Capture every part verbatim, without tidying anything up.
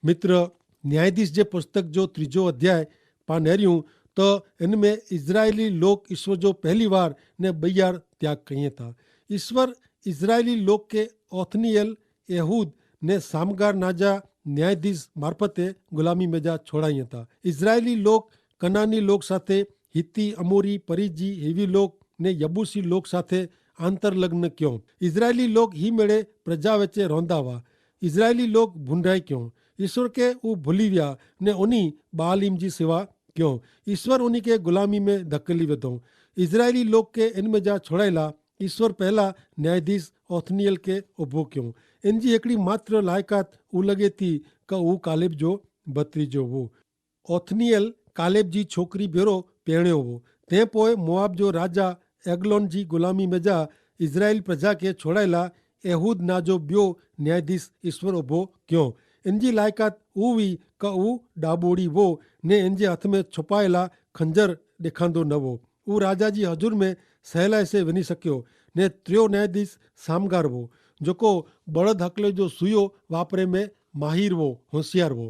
મિત્ર, ન્યાયાધીશ જે પુસ્તક જો ત્રીજો અધ્યાય પાનેર્યું, તો એન મેં ઇઝરાયેલી લોક ઈસ્વર જો પહેલી વાર ને બૈયાર ત્યાગ કહિયે તા. ઈસ્વર ઇઝરાયેલી લોક કે ઓથનિયેલ, એહૂદ ને સામગાર નાજા ન્યાયાધીશ મારફતે ગુલામી મેં જા છોડાઈ હતા. ઇઝરાયેલી લોક કનાની લોક સાથે, હિત્તી, અમોરી, પરિજી, હિવી લોક ને યબૂસી લોક સાથે આંતરલગ્ન ક્યો. ઇઝરાયેલી લોક હી મેળે પ્રજા વચ્ચે રોંધા વા. ઇઝરાયેલી લોક ભૂંડાઈ ક્યો. ઈસ્વર કે ઉં ભૂલી વ્યા ને ઉની બાલિમ જી સેવા ક્યો. ઈસ્વર ઉની કે ગુલામી મેં ધકેલી વેધો. ઇઝરાયેલી લોક કે એન મેં જા છોડાયેલા ઈસ્વર પહેલા ન્યાયાધીશ ઓથનિયેલ કે ઉભો ક્યો. એન જી હેકડી માત્ર લાયકાત ઉલગે થી કે ઉં કાલેબ જો ભત્રી જો વો. ઓથનિયેલ કાલેબ જી છોકરી ભેરો પહેણ્યો વો. તે પોય મોઆબ જો રાજા એગલોન જી ગુલામી મેં જા ઇઝરાયેલ પ્રજા કે છોડાયેલા એહૂદ ના જો બ્યો ન્યાયાધીશ ઈસ્વર ઉભો ક્યો. એન જી લાયકાત ઉવી કે ઉ ડાબોડી વો ને એન જે હાથ મેં છપાયેલા ખંજર દેખાંદો નવો. ઉ રાજા જી હજૂર મેં સહેલાઈ સે વની શક્યો. ને ત્રિયો ન્યાયાધીશ સામગાર વો, જોકો બળદ હકલે જો સુયો વાપરે મેં માહિર વો, હોશિયાર વો.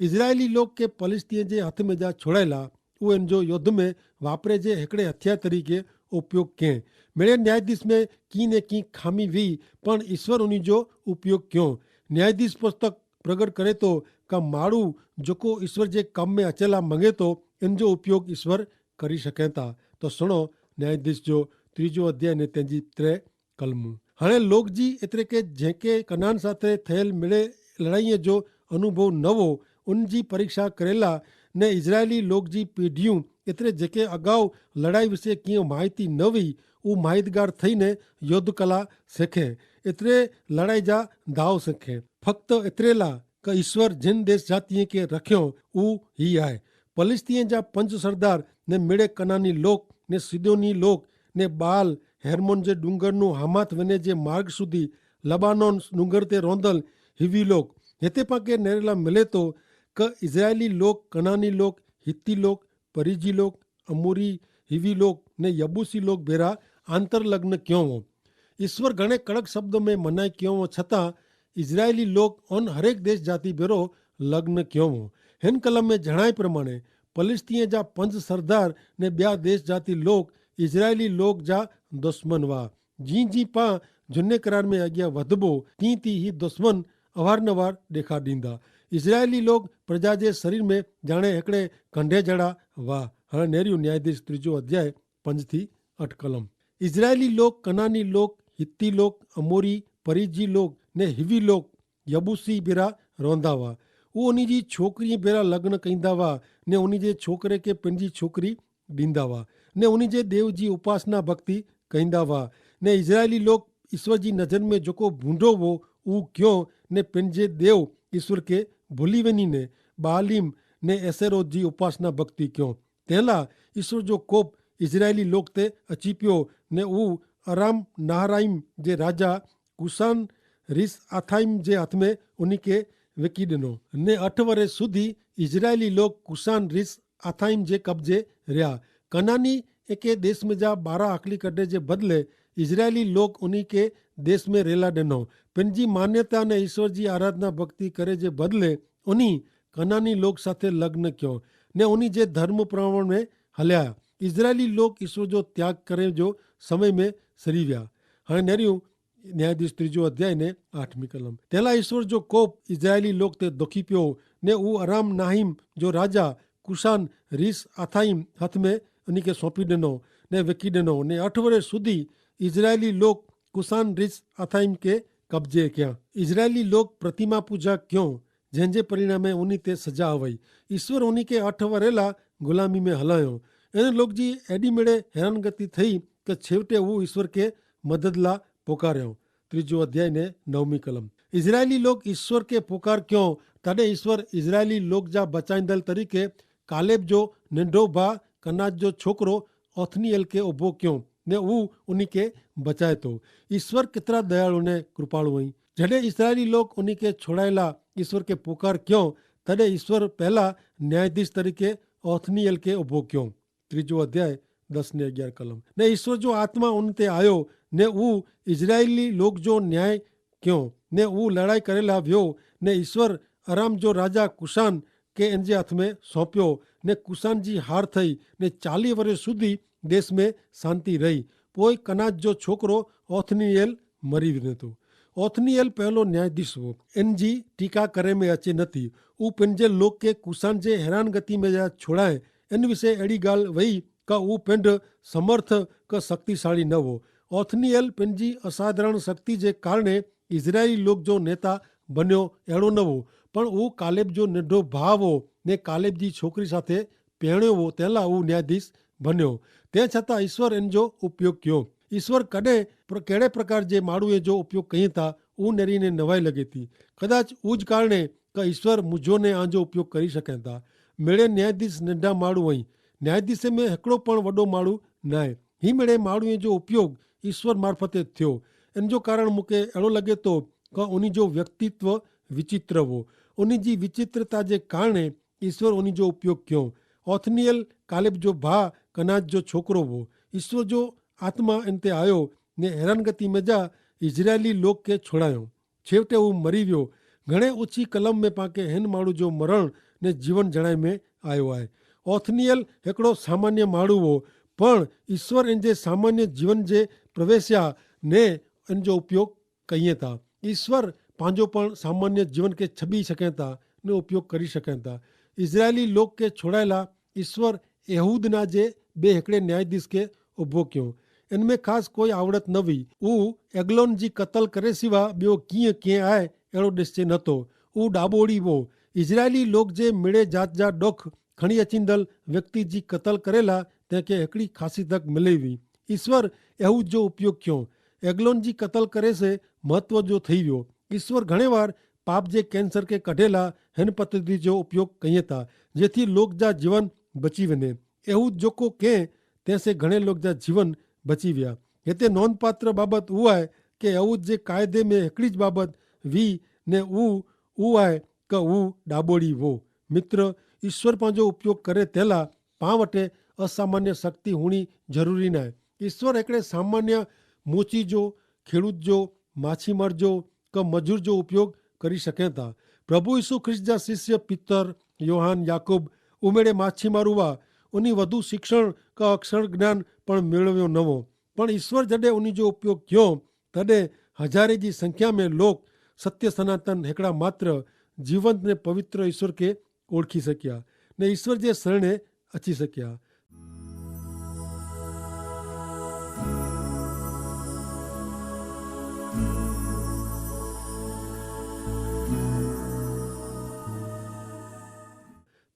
ઇઝરાયેલી લોક કે પલિસ્તિયન જે હાથ મેં જા છોડાયેલા ઉ એન જો યોદ્ધ મેં વાપરે જે હેકડ઼ે હથિયાર તરીકે ઉપયોગ કેહ. મેળે ન્યાયાધીશ મેં કી ને કી ખામી વી, પણ ઈસ્વર ઉની જો ઉપયોગ ક્યો. ન્યાયાધીશ પુસ્તક પ્રગટ કરે તો કા માડૂ જોકો ઈસ્વર જે કમ મેં અચેલા મંગે તો એન જો ઉપયોગ ઈસ્વર કરી શકેતા. તો સુણો, ન્યાયાધીશ જો ત્રીજો અધ્યાય ને તેની ત્રે કલમું. હણે લોક જી એતરે કે જેંકે કનાન સાથે થયેલ મેળે લડાઈએ જો અનુભવ નવો, ઉન જી પરીક્ષા કરેલા ને ઇઝરાયેલી લોક જી પેઢિયું એતરે જેંકે અગાઉ લડાઈ વિશે કિંયો માહિતી નવી ઉ માહિતગાર થઈને યોદ્ધ કલા સેખે. એતરે લડાઈ જા ધાવ સેખે. ફક્ત એતરેલા કે ઈસ્વર જેન દેશ જાતિએ કે રખ્યો ઉ હી આય. પલિસ્તિયે જા પંચ સરદાર ને મેળે કનાની લોક ને સિદોની લોક ને બાલ હેર્મોન જે ડુંગરનું હામાથ વને જે માર્ગ સુધી લબાનોન ડુંગર તે રોંધલ હિવી લોક હેતે પાંકે નેરેલા મિલે તો, કે ઇઝરાયેલી લોક, કનાની લોક, હિત્તી લોક, પરિજી લોક, અમોરી, હિવી લોક ને યબૂસી લોક ભેરા આંતરલગ્ન ક્યો હો. ઈસ્વર ઘણે કડક શબ્દો મેં મનાઈ ક્યો હો છતાં ઇઝરાયેલી લોક અન હરેક દેશ જાતિ ભેરો લગ્ન ક્યો હો. હેન કલમ મેં જણાઈ પ્રમાણે પલિસ્તિયે જા પંજ સરદાર ને બ્યા દેશ જાતિ લોક ઇઝરાયેલી લોક જા દુશ્મન વા. જી જી પા જુને કરાર મેં અગિયા વધબો તી તી હી દુશ્મન અવાર નવાર દેખા દીંદા. ઇઝરાયેલી લોક પ્રજા જે શરીર મેં જાણે હેકડ઼ે કંઢે જડા વા. હણે નેર્યું ન્યાયાધીશ ત્રીજો અધ્યાય પંજ થી અઠ કલમ. ઇઝરાયેલી લોક, કનાની લોક, હિત્તી લોક, અમોરી, પરિજી લોક ને હિવી લોક યબૂસી ભેરા રોંધા વા. ઉ ઉની જી છોકરી ભેરા લગ્ન કઈંદા વા ને ઉની જે છોકરે કે પેનજી છોકરી દીંદા વા ને ઉની જે દેવ જી ઉપાસના ભક્તિ કઈંદા વા. ને ઇઝરાયેલી લોક ઈસ્વર જી નજર મેં જોકો ભૂંડો વો ઉ ક્યો ને પેનજે દેવ ઈસ્વર કે ભૂલી વેની ને બાલીમ ને એસેરોત જી ઉપાસના ભક્તિ ક્યો. તેલા ઈસ્વર જો કોપ ઇઝરાયેલી લોક તે અચીપ્યો ને ઉ અરામ નાહરાઈમ જે રાજા કુસાન રિસ આથાઈમ જે હાથ મેં ઉની કે વેકી દેનો. ને અઠ વરે સુધી ઇઝરાયેલી લોક કુસાન રિસ આથાઈમ જે કબજે રહ્યા. કનાની એકે દેશ મેં જા બારા હકલી કઢ઼ે જે બદલે ઇઝરાયેલી લોક ઉની કે દેશ મેં રહેલા દેનો. પેનજી માન્યતા ને ઈસ્વર જી આરાધના ભક્તિ કરે જે બદલે ઉની કનાની લોક સાથે લગ્ન ક્યો ને ઉની જે ધર્મ પ્રમાણ મેં હલ્યા. ઇઝરાયેલી લોક ઈસ્વર જો ત્યાગ કરે જો સમય મેં સરી વ્યા. હણે નેર્યું ન્યાયાધીશ ત્રીજો અધ્યાય ને આઠમી કલમ. તેલા ઈસ્વર જો કોપ ઇઝરાયેલી લોક તે દોખી પ્યો ને ઉ અરામ નાહિમ જો રાજા કુસાન રિસ આથાઈમ હાથ મેં અની કે સોંપી દેનો ને વેકી દેનો. ને અઠ વરે સુધી ઇઝરાયેલી લોક કુસાન રિસ આથાઈમ કે કબજે ક્યાં. ઇઝરાયેલી લોક પ્રતિમા પૂજા ક્યો જેન જે પરિણામે ઉની તે સજા હવાઈ. ઈસ્વર ઉની કે અઠ વરેલા ગુલામી મેં હલાયો. એન લોક જી એડી મેડે હેરાનગતિ થઈ કે છેવટે ઉ ઈસ્વર કે મદદલા પોકાર્યો. ત્રીજો અધ્યાય ને નવમી કલમ. ઇઝરાયેલી લોક ઈસ્વર કે પોકાર ક્યો તદે ઈસ્વર ઇઝરાયેલી લોક જા બચાઈંદલ તરીકે કાલેબ જો નેંડો ભા કનાજ જો છોકરો ઓથનીએલ કે ઉભો ક્યો ને ઉ ઉની કે બચાયતો. ઈસ્વર કેતરા દયાળુ ને કૃપાળુ હૈં. જડે ઇઝરાયેલી લોક ઉની કે છોડાયેલા ઈસ્વર કે પોકાર ક્યો તદે ઈસ્વર પહેલા ન્યાયાધીશ તરીકે ઓથનીએલ કે ઉભો ક્યો. ત્રીજો અધ્યાય દસ ને અગિયાર કલમ. ને ઈસ્વર જો આત્મા ઉન તે આયો ને ઉ ઇઝરાયેલી લોક જો ન્યાય ક્યો ને ઉ લડાઈ કરેલા વ્યો ને ઈસ્વર અરામ જો રાજા કુસાન કે એનજે હાથ મેં સોંપ્યો, ને કુસાન જી હાર થઈ, ને ચાલી વરે સુધી દેશ મેં શાંતિ રહી. પોય કનાજ જો છોકરો ઓથનિયેલ મરી વિને તો. ઓથનિયેલ પહેલો ન્યાયાધીશ વો. એનજી ટીકા કરે મેં અચે નથી. ઉપને જે લોક કે કુસાન જે હેરાનગતિ મેં જા છોડાએ, એન વિશે એડી ગાલ વહી કા ઉપને સમર્થ કા શક્તિશાળી ન વો. ઓથનિયેલ પેનજી અસાધારણ શક્તિ જે કારણે ઇઝરાયેલી લોક જો નેતા બન્યો એડો ન વો. પણ ઉં કાલેબ જો નેડો ભાવ હો, ને કાલેબ જી છોકરી સાથે પહેણ્યો હો તેલા ઉં ન્યાયાધીશ બન્યો. તે છતાં ઇશ્વર એન જો ઉપયોગ કયો. ઇશ્વર કદે કેડ઼ે પ્રકાર જે માણૂ એ જો ઉપયોગ કહીં થા, ઉં નેરી ને નવાઈ લગે થી. કદાચ ઉજ કારણે કે ઇશ્વર મુજો ને આજો ઉપયોગ કરી શકેતા. મેળે ન્યાયાધીશ નેડા માણૂ અહીં. ન્યાયાધીશે મેં હેકડો પણ વડો માણૂ નાય. હી મેળે માણૂ એ જો ઉપયોગ ઇશ્વર મારફતે થયો. એન જો કારણ મુકે એડો લગે તો કે ઉની જો વ્યક્તિત્વ વિચિત્ર વો. ઉની જી વિચિત્રતા જે કારણે ઇશ્વર ઉની જો ઉપયોગ કયો. ઓથનિયેલ કાલેબ જો ભા કનાજ જો છોકરો વો. ઇશ્વર જો આત્મા એન તે આયો, ને હેરાનગતિ મેં જા ઇઝરાયેલી લોક કે છોડાયો. છેવટે ઉં મરી વ્યો. ઘણે ઓછી કલમ મેં પાંકે હેન માણૂ જો મરણ ને જીવન જણાઈ મેં આયો આય. ઓથનિયેલ હેકડો સામાન્ય માણૂ વો, પણ ઇશ્વર એન જે સામાન્ય જીવન જે પ્રવેશ્યા ને એન જો ઉપયોગ કહિએ તા. ઇશ્વર પાંજો પણ સામાન્ય જીવન કે છબી શકેતા ને ઉપયોગ કરી શકેતા. ઇઝરાયેલી લોક કે છોડાયેલા ઇશ્વર એહૂદના જે બે હેકડ઼ે ન્યાયાધીશ કે ઉભો ક્યો. એન મેં ખાસ કોઈ આવડત ન વી. ઉ એગ્લોન જી કતલ કરે સિવા બ્યો કિંય કે આય એડો દેશ છે નતો. ઉ ડાબોડી વો. ઇઝરાયેલી લોક જે મેળે જાત જા ડોખ ખણી અચિંદલ વ્યક્તિ જી કતલ કરેલા તેંકે હેકડી ખાસી તક મિલે વી. ઇશ્વર એહૂદ જો ઉપયોગ ક્યો. એગ્લોન જી કતલ કરે સે મહત્વ જો થઈ વ્યો. ઇશ્વર ઘણે વાર પાપ જે કેન્સર કે કઢેલા હેન પદ્ધતિ જો ઉપયોગ કહિયે તા, જેથી લોક જા જીવન બચી વેને. એહૂદ જોકો કેહ તેસે ઘણે લોક જા જીવન બચી વ્યા. હેતે નોંધપાત્ર બાબત ઉઆય કે એહૂદ જે કાયદે મેં હેકડી જ બાબત વી ને ઉઆય કે ઉ ડાબોડી વો. મિત્ર, ઇશ્વર પાંજો ઉપયોગ કરે તેલા પાં વટે અસામાન્ય શક્તિ હુણી જરૂરી નાય. ઇશ્વર એકડે સામાન્ય મોચી જો, ખેડૂત જો, માછીમાર જો કે મજૂર જો ઉપયોગ કરી શકેતા. પ્રભુ ઇશુ ખ્રિસ્ત જા શિષ્ય પિતર, યોહાન, યાકૂબ ઉમેડે માછીમાર હુઆ. ઉની વધુ શિક્ષણ કે અક્ષર જ્ઞાન પણ મેળવ્યો નવો. પણ ઇશ્વર જડે ઉની જો ઉપયોગ ક્યો, તદે હજારે જી સંખ્યા મેં લોક સત્ય સનાતન હેકડા માત્ર જીવંત ને પવિત્ર ઇશ્વર કે ઓળખી શક્યા ને ઇશ્વર જે સરણે અચી શક્યા.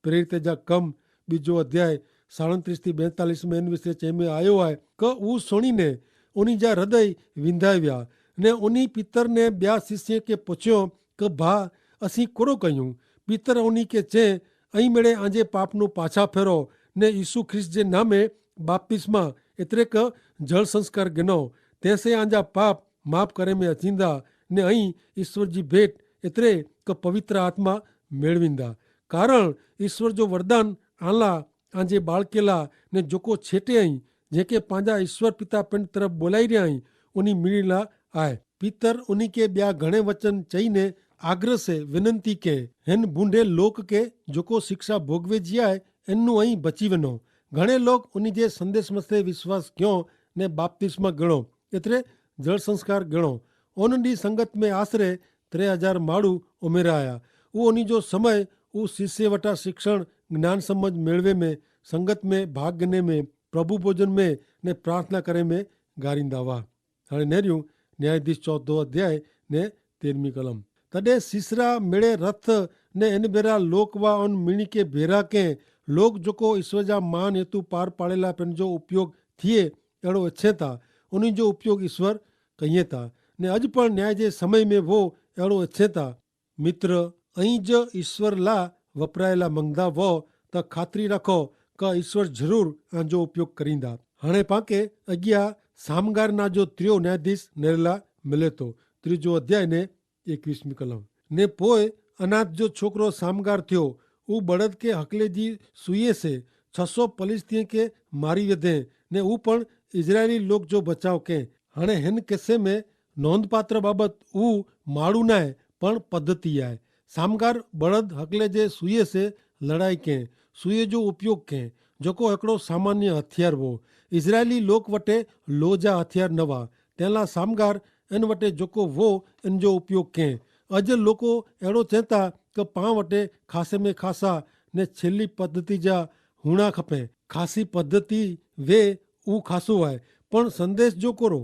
પ્રેરિત જા કમ બીજો અધ્યાય સાડત્રીસ થી બેતાલીસ મેં એન વિશે ચેમે આયો આય કે ઉ સુણીને ઉની જા હૃદય વિંધાવ્યા ને ઉની પિતરને બ્યા શિષ્ય કે પૂછ્યો કે ભા, અસી કોરો કહ્યું? પિતર ઉની કે ચે, અહીં મેળે આજે પાપનું પાછા ફેરો ને ઈસુ ખ્રિસ્ત જે નામે બાપ્તિસ્મા એતરે કે જળસંસ્કાર ગનો, તેસે આજા પાપ માફ કરે મેં અચીંદા ને અહીં ઈસ્વર જી ભેટ એતરે કે પવિત્ર આત્મા મેળવીંદા. કારણ ઈસ્વર જો વરદાન આલા આજે બાળકેલા ને જોકો છેટે અહીં જેકે પાંજા ઈસ્વર પિતા પેંડ તરફ બોલાઈ રહ્યા અહીં ઉની મિણીલા આય. પિતર ઉની કે બ્યા ઘણે વચન ચઈને આગ્રસે વિનંતી કે, હેન ભૂંડે લોક કે જોકો શિક્ષા ભોગવે જિયાએ એનનું અહીં બચી વેનો. ઘણે લોક ઉની જે સંદેશ મતે વિશ્વાસ ક્યો ને બાપ્તિસ્મા ગણો એતરે જળસંસ્કાર ગણો. ઓનની સંગત મેં આશરે ત્રે હજાર માળુ ઉમેરાયા. ઉ ઉની જો સમય ઉ શિષ્ય વટા શિક્ષણ જ્ઞાન સમજ મેળવે મેં સંગત મેં ભાગ ગને મેં પ્રભુ ભોજન મેં ને પ્રાર્થના કરે મેં ગારીંદા વાહ. હાણે નેર્યું ન્યાયાધીશ ચોથો અધ્યાય ને તેરમી કલમ. તદે સિસરા મેળે રથ ને એન ભેરા લોક વા અન મિણી કે ભેરા કે લોક જોકો ઈસ્વર જા માન હેતુ પાર પાડેલા પેનજો ઉપયોગ થિયે એડો એચ્છે તા ઉની જો ઉપયોગ ઈસ્વર કહિયે તા. ને અજ પણ ન્યાય જે સમય મેં વો એડો એચ્છે તા. મિત્ર, અહીં જ ઈસ્વર લા વપરાયેલા મંગદા વો તો ખાતરી રાખો કે ઈસ્વર જરૂર આજો ઉપયોગ કરીંદા. હણે પાંકે અગિયા સામગાર ના જો ત્રિયો ન્યાયાધીશ નેરેલા મિલે તો ત્રિજો અધ્યાય ને એકવીસમી કલમ. ને પોય અનાથ જો છોકરો સામગાર થયો ઉં બળદ કે હકલે જી સુયે સે છસો પલિસ્તિયે કે મારી વેધે ને ઉં પણ ઇઝરાયેલી લોક જો બચાવ કે. હણે હેન કેસે મેં નોંધપાત્ર બાબત ઉં માડૂ નાય પણ પદ્ધતિ આય. સામગાર બળદ હકલે જે સુયે સે લડાઈ કહેં. સુયે જો ઉપયોગ કહેં, જોકો હેકડો સામાન્ય હથિયાર વો. ઇઝરાયેલી લોક વટે લોજા હથિયાર નવા, તેલા સામગાર એન વટે જોકો વો એન જો ઉપયોગ કહેં. અજ લોકો એડો ચેતા કે પાં વટે ખાસે મેં ખાસા ને છેલ્લી પદ્ધતિ જા હુણા ખપે. ખાસી પદ્ધતિ વે ઉં ખાસું આય, પણ સંદેશ જો કરો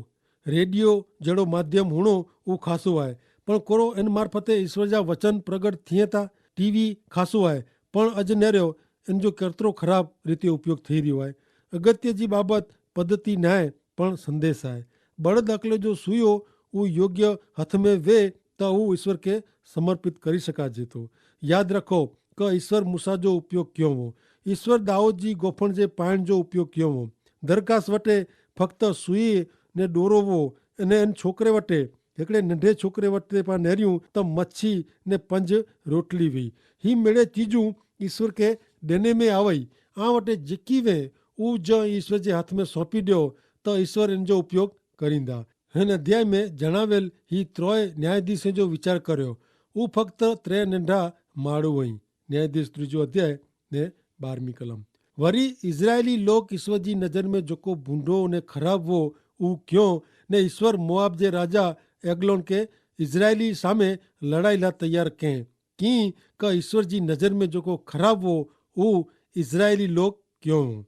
રેડિયો જેડો માધ્યમ હુણો ઉં ખાસું આય. પણ કોરો એન મારફતે ઈસ્વર જા વચન પ્રગટ થિયે તા ટીવી ખાસું આય. પણ અજ નેર્યો એન જો કેતરો ખરાબ રીતે ઉપયોગ થઈ રહ્યો આય. અગત્ય જી બાબત પદ્ધતિ નાય, પણ સંદેશ આય. બળદ અકલે જો સુયો ઉં યોગ્ય હથ મેં વે, તો ઉં ઈસ્વર કે સમર્પિત કરી શકા જેતો. યાદ રાખો કે ઈસ્વર મૂસા જો ઉપયોગ ક્યો હો. ઈસ્વર દાઉદ જી ગોફણ જે પાયણ જો ઉપયોગ ક્યો હો. દરખાસ વટે ફક્ત સુઈ ને ડોરો વો. અને એન છોકરે વટે હેકડ઼ે નંઢે છોકરે વટે પા નેર્યું તો મચ્છી ને પંજ રોટલી વી. હી મેળે ચીજું ઈસ્વર કે દેને મેં આવય. આ વટે જેકી વે ઉજ ઈસ્વર જે હાથ મેં સોંપી દ્યો, તો ઈસ્વર એન જો ઉપયોગ કરીંદા. હેન અધ્યાય મેં જણાવેલ હી ત્રોય ન્યાયાધીશે જો વિચાર કર્યો. ઉં ફક્ત ત્રે નંઢા માળું વય. ન્યાયાધીશ ત્રીજો અધ્યાય ને બારમી કલમ. વરી ઇઝરાયેલી લોક ઈસ્વર જી નજર મેં જોકો ભૂંડો ને ખરાબ વો ઉં ક્યો, ને ઈસ્વર મોઆબ જે રાજા એગ્લોન કે ઇઝરાયેલી સામે લડાઈ લા તૈયાર કહેં. કિંક ઈસ્વર જી નજર મેં જોકો ખરાબ વો ઉં ઇઝરાયેલી લોક ક્યો.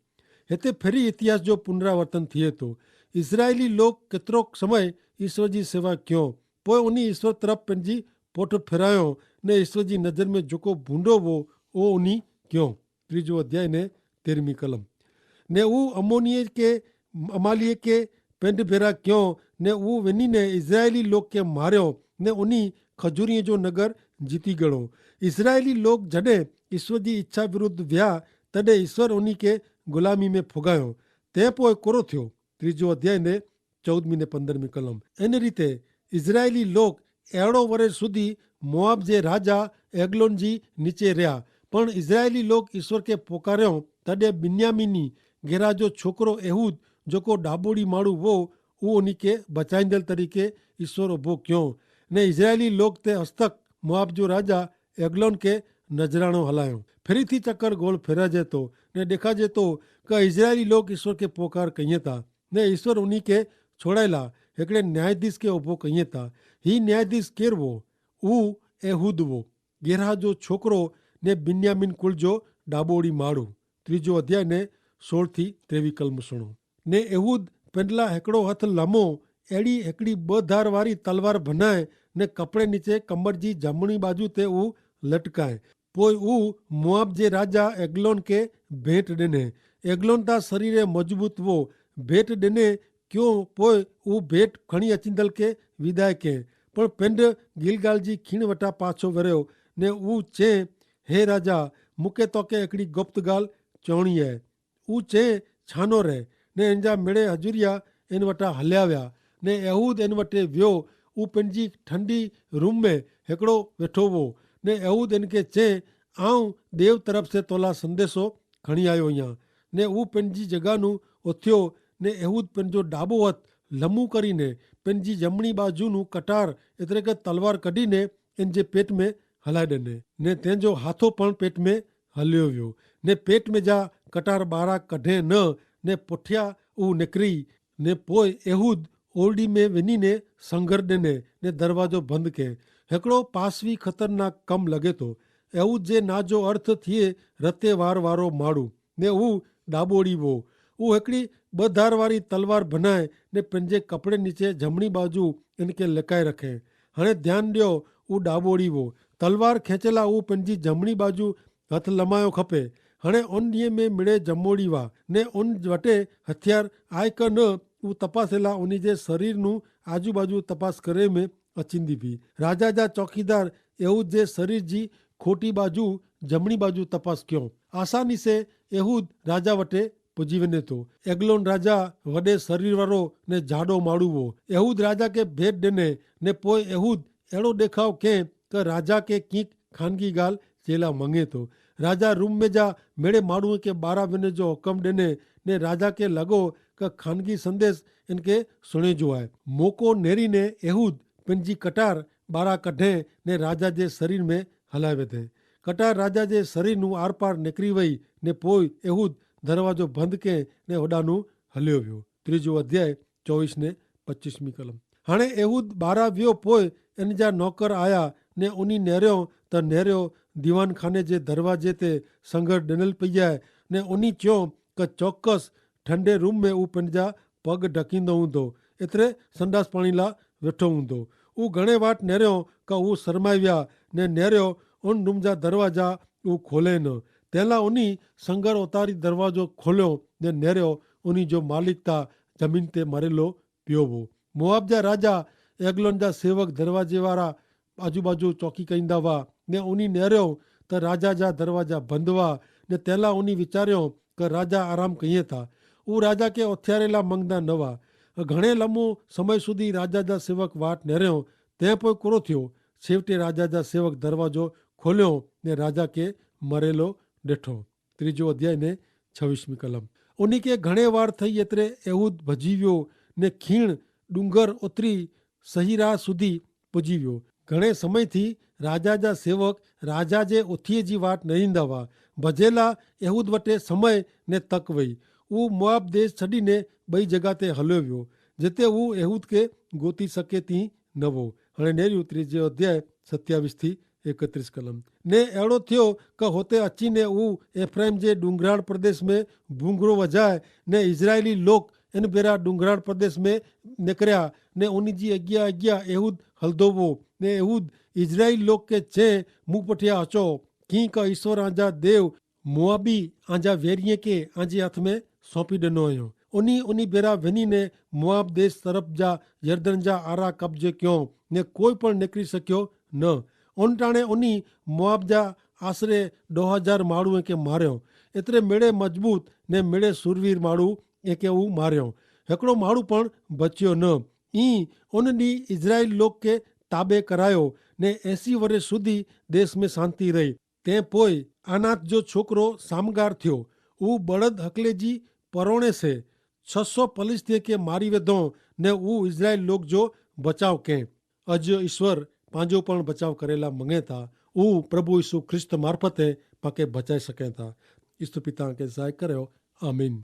હેતા ફેરી ઇતિહાસ જો પુનરાવર્તન થિયે તો. ઇઝરાયેલી લોક કેતરોક સમય ઈસ્વર જી સેવા ક્યો, પોય ઉની ઈસ્વર તરફ પેનજી પોઠ ફેરાયો, ને ઈસ્વર જી નજર મેં જોકો ભૂંડો વો ઓ ઉની ક્યો. ત્રીજો અધ્યાય ને તેરમી કલમ. ને ઉં અમોનિયે કે, અમાલિયે કે પેંધ ભેરા ક્યો, ને ઉં વેની ને ઇઝરાયેલી લોક કે માર્યો, ને ઉની ખજૂરિયે જો નગર જીતી ગણો. ઇઝરાયેલી લોક જડે ઈસ્વર જી ઇચ્છા વિરુદ્ધ વ્યા, તદે ઈસ્વર ઉની કે ગુલામી મેં ફોગાયો. તે પોય કોરો થ્યો. ત્રીજો અધ્યાય ને ચૌદમી ને પંદરમી કલમ. એન રીતે ઇઝરાયેલી લોક એડો વરે સુધી મોઆબ જે રાજા એગ્લોન જી નીચે રહ્યા. પણ ઇઝરાયેલી લોક ઈસ્વર કે પોકાર્યો, તદે બિન્યામિની ગેરા જો છોકરો એહૂદ, જોકો ડાબોડી માળું વો, ઉ ઉની કે બચાઈંદલ તરીકે ઈસ્વર ઉભો ક્યો. ને ઇઝરાયેલી લોક તે હસ્તક મોઆબ જો રાજા એગ્લોન કે નજરાણો હલાયો. ફેરી થી ચક્કર ગોલ ફેરા જેતો ને દેખા જેતો કે ઇઝરાયેલી લોક ઈસ્વર કે પોકાર કહિયે તા, ને ઈસ્વર ઉની કે છોડાયેલા હેકડ઼ે ન્યાયાધીશ કે ઉભો કહિયે તા. હી ન્યાયાધીશ કેરવો? ઉ એહૂદ વો, ગેરહા જો છોકરો, ને બિન્યામિન કુલ જો ડાબોડી માળું. ત્રીજો અધ્યાય ને સોળ થી ત્રેવી કલમ સુણો. ને એહૂદ પેંડલા હેકડો હથ લમો એડી હેકડી બહ ધારવારી તલવાર ભનાય, ને કપડે નીચે કમર જી જમણી બાજુ તે ઉ લટકાય. પોય ઉ મોઆબ જે રાજા એગ્લોન કે ભેટ દેને. એગ્લોન તા શરીરે મજબૂત વો. ભેટ દેને ક્યો પોય ઉ ભેટ ખણી અચિંદલ કે વિદાય કે. પણ પેંડ ગિલગાલ જી ખીણ વટા પાછો વર્યો, ને ઉ ચે, હે રાજા, મુકે તો કે એકડી ગપ્ત ગાલ ચોણી હૈ. ઉ ચે છાનો રહે. ને એન જા મેડે હજુરિયા એન વટા હલ્યાવ્યા. ને એહૂદ એન વટે વ્યો. ઉ પેનજી ઠંડી રૂમ મેં હેકડો વેઠો વો. ને એહૂદ એન કે ચે, આઉં દેવ તરફ સે તોલા સંદેસો ખણી આયો હિયા. ને ઉ પેનજી જગાનું ઓથ્યો. ને એહૂદ પેનજો ડાબો હત લમુ કરીને પેનજી જમણી બાજુનું કટાર એતરે કે તલવાર કઢીને એન જે પેટ મેં હલાઈ દેને. ને તેન જો હાથો પણ પેટ મેં હલ્યો વ્યો. ને પેટ મેં જા કટાર બારા કઢે ન, ને પોઠ્યા ઉ નેકરી. ને પોય એહૂદ ઓરડી મેં વેની ને સંઘર દેને, ને દરવાજો બંધ કે. હેકડો પાસવી ખતરનાક કમ લગે તો. એહૂદ જે ના જો અર્થ થિયે રતે વાર વારો માડૂ, ને ઉ ડાબોડી વો. ઉ હેકડી બધાર વારી તલવાર ભનાય, ને પેનજે કપડે નીચે જમણી બાજુ એનકે લેકાઈ રખે. હણે ધ્યાન દ્યો, ઉ ડાબોડી વો. તલવાર ખેંચેલા ઉ પેનજી જમણી બાજુ હથ લમાયો ખપે. હણે ઓન દિયે મેં મિડે જમોડી વા, ને ઓન વટે હથિયાર આય કે ન, ઉ તપાસેલા ઓની જે શરીરનું આજુબાજુ તપાસ કરે મેં અચિંદી ભી. રાજા જા ચોકીદાર એહૂદ જે શરીર જી ખોટી બાજુ જમણી બાજુ તપાસ ક્યો. આસાની સે એહૂદ રાજા વટે પજી વેને તો. એગ્લોન રાજા વડે શરીર વારો ને જાડો માડૂ વો. એહૂદ રાજા કે ભેટ દેને, ને પોય એહૂદ એડો દેખાવ કે કે રાજા કે કિંક ખાનગી ગાલ ચેલા મંગે તો. રાજા રૂમ મેં જા મેડે માડૂ કે બારા વેને જો હુકમ દેને, ને રાજા કે લગો કે ખાનગી સંદેશ એનકે સુણે જો આય. મોકો નેરી ને એહૂદ પેનજી કટાર બારા કઢે ને રાજા જે શરીર મેં હલાય વેધે. કટાર રાજા જે શરીરનું આરપાર નેકરી વય, ને પોય એહૂદ દરવાજો બંધ કે ને હોડાનું હલ્યો વ્યો. ત્રીજો અધ્યાય ચોવીસ ને પચ્ચીસમી કલમ. હાણે એહૂદ બારા વ્યો પોય એન જા નોકર આયા, ને ઉની નેર્યો તો નેર્યો દીવાનખાને જે દરવાજે તે સંગર ડેનલ પૈયા, ને ઉની ચ્યો કે ચોક્કસ ઠંડે રૂમ મેં ઉપને જા પગ ઢકીંદો ઊંધો, એતરે સંડાસ પાણીલા વેઠો ઊંધો. ઉં ઘણે વાટ નેર્યો કે ઉં સરમાવ્યા, ને નેર્યો ઉન રૂમ જા દરવાજા ઉં ખોલે ન. તેલા ઉની સંગર ઓતારી દરવાજો ખોલ્યો, ને નેર્યો ઉની જો માલિક તા જમીન તે મરેલો પ્યોવો. મોઆબ જા રાજા એગલોન જા સેવક દરવાજે વારા આજુબાજુ ચોકી કઈંદા વા, ને ઉની નેર્યો તો રાજા જા દરવાજા બંધવા, ને તેલા ઉની વિચાર્યો કે રાજા આરામ કહિયે થા. ઉ રાજા કે ઓથ્યારેલા મંગદા નવા. ઘણે લમો સમય સુધી રાજા જા સેવક વાટ નેર્યો, તે પોય કોરો થ્યો. છેવટે રાજા જા સેવક દરવાજો ખોલ્યો, ને રાજા કે મરેલો ડેઠો. ત્રીજો અધ્યાય ને છવીસમી કલમ. ઉની કે ઘણે વાર થઈ એતરે એહૂદ ભજીવ્યો, ને ખીણ ડુંગર ઓતરી સહીરા સુધી પજીવ્યો. ઘણે સમયથી રાજા જા સેવક રાજા જે ઓથિયે જી વાટ નરીંદા વા. ભજેલા એહૂદ વટે સમય ને તક વય. ઉં મોઆબ દેશ છડીને બઈ જગા તે હલ્યો વ્યો, જેતે ઉં એહૂદ કે ગોતી શકે તી નવો. હણે નેર્યું ત્રીજો અધ્યાય સત્યાવીસ થી એકત્રીસ કલમ. ને એડો થ્યો કે હોતે અચ્છી ને ઉં એફ્રાઇમ જે ડુંગરાળ પ્રદેશ મેં ભૂંગરો વજાય, ને ઇઝરાયેલી લોક એન ભેરા ડુંગરાળ પ્રદેશ મેં નેકર્યા, ને ઉની જી અગિયા અગિયા એહૂદ હલદોવો. ને એહૂદ ઇઝરાયેલી લોક કે ચે મુપઠ્યા હચો, કિંક ઈસ્વર આંજા દેવ મોઆબી આંજા વેરિયે કે આંજી હાથ મેં સોંપી દેનો અયો. ઉની ઉની ભેરા વેની ને મોઆબ દેશ તરફ જા યર્દન જા આરા કબજે ક્યો, ને કોઈ પણ નેકરી શક્યો ન. ઉન ટાણે ઉની મોઆબ જા આશરે દો હજાર માળુ એકે માર્યો. એતરે મેળે મજબૂત ને મેળે સુરવીર માળુ એકે ઉં માર્યો. હેકડો માળુ પણ બચ્યો ન. ઈ ઉનની ઇઝરાયેલ લોક કે તાબે કરાયો, ને એંસી વરે સુધી દેશ મેં શાંતિ રહી. તે પોય આનાથ જો છોકરો સામગાર થ્યો. ઉં બળદ હકલે જી પરોણે સે છસો પલિસ્તી કે મારી વેધો, ને ઉં ઇઝરાયેલ લોક જો બચાવ કે. અજ ઈસ્વર પાંજો પણ બચાવ કરેલા મંગેતા. ઉં પ્રભુ ઈસુ ખ્રિસ્ત મારફતે પાકે બચાઈ શકેતા. ઈસ્તુ પિતા કે ઝાય કર્યો. આમીન.